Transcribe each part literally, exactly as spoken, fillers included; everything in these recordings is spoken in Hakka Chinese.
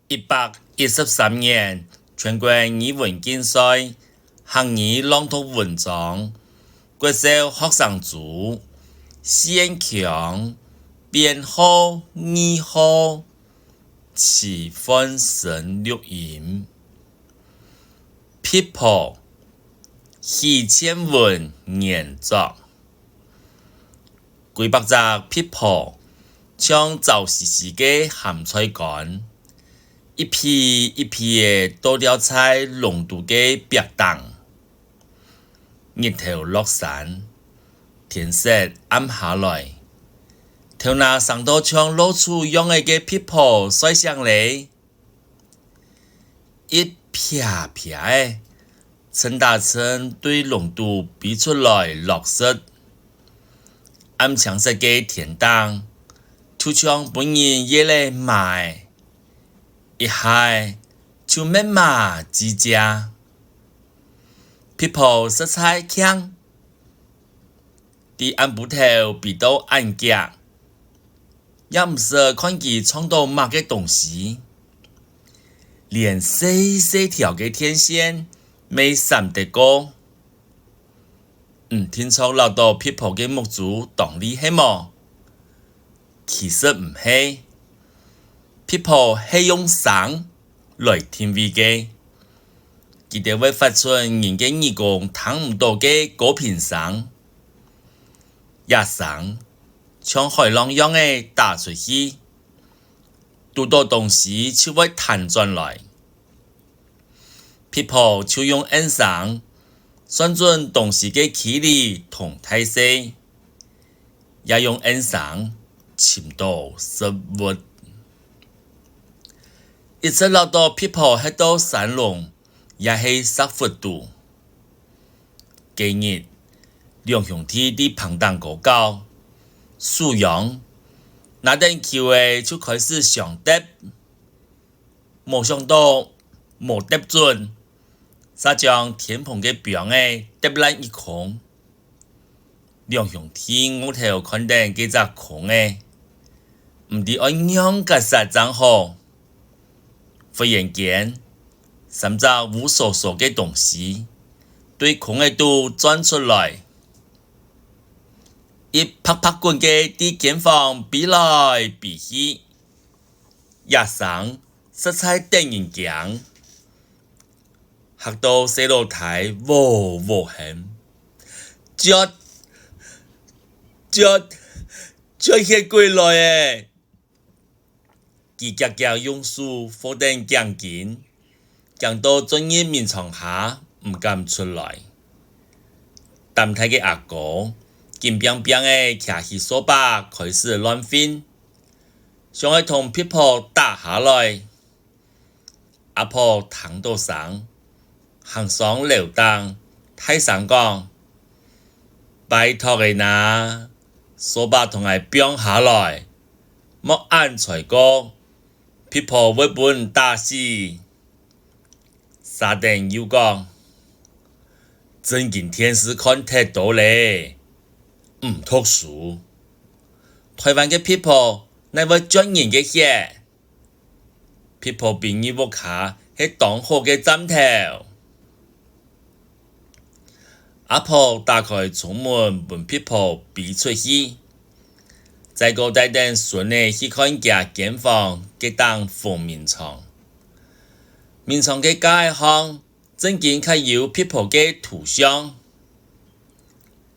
一百一十三年全國語文競賽客語朗讀文章，國小學生組，四縣腔，編號二號，徐煥昇錄音。 《闢婆》，許倩文原作。幾百隻闢婆，像燥絲絲个鹹菜乾，一批一批仔倒吊在籠肚个壁頂。日頭落山，天色暗下來，頭那生到像老鼠樣仔个闢婆睡醒咧。 一撇撇仔，秤打秤對籠肚飛出來落實。暗青色个天頂，就像分人掖咧麻仔，一下仔就密麻矽矽。闢婆實在慶， 在暗晡頭飛到恁遽，也毋識看佢撞到麼个東西，連細細條个電線乜閃得過。毋定著恅著闢婆个目珠當利係無？其實毋係，闢婆係用聲 來定位个。佢兜會發出人个耳公聽毋到个高頻聲，這聲像海浪樣仔打出去，堵著東西就會彈轉來。闢婆就用應聲算準東西个距離同大細， 也用應聲尋著食物。一直恅著闢婆歇到山窿也係石窟肚。該日，兩兄弟在棚頂高搞，手癢，拿等球仔就開始相擲。 無想著，無擲準，煞將天棚个枋仔擲爛一空。兩兄弟臥頭看等該隻空仔，毋知愛仰結煞正好。忽然間，三隻烏疏疏个東西對空仔肚鑽出來，一拍拍滾个在間房飛來飛去。 這聲實在得人驚，嚇到細老弟喔喔喊：「絕！絕！絕血鬼來咧！」佢遽遽用手扶等頸巾， 驚到鑽入眠床下，毋敢出來。膽大个阿哥，緊拚拚仔擎起掃把開始亂拂，想愛同闢婆打下來。阿婆聽著聲，行上樓頂，大聲講：「拜託仔哪，掃把同𠊎放下來，莫恁衰過，闢婆會分你打死。」 續等又講：「正經電視看忒多咧，毋讀書。臺灣个闢婆哪會啜人个血？闢婆飛入屋下係當好个站頭。」 阿婆打開窗門分闢婆飛出去，再過帶等孫仔去看厥間房該頂紅眠床。眠床个架仔項，正經刻有闢婆个圖像。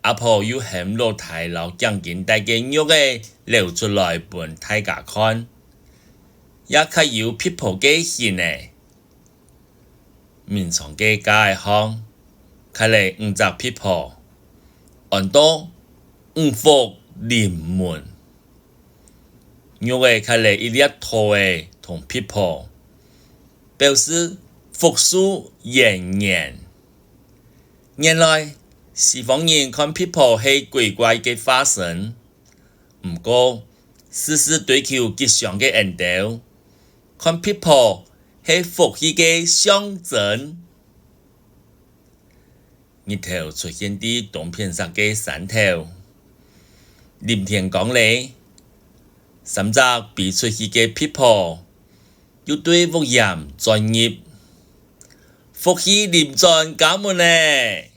阿婆又喊老弟摎頸巾帶个玉仔摎出來分大家看，也刻有闢婆个形仔。 眠床个架仔項，刻了五隻闢婆，安到五福臨門。玉仔刻了一粒桃仔同闢婆，表示福壽延年。原來，西方人看闢婆係鬼怪个化身， 毋過，時時追求吉祥个𫣆兜，看闢婆係福氣个象徵。日頭出現在東片析个山頭，臨天光咧，三隻飛出去个闢婆，又對屋簷鑽入，福氣臨轉家門咧！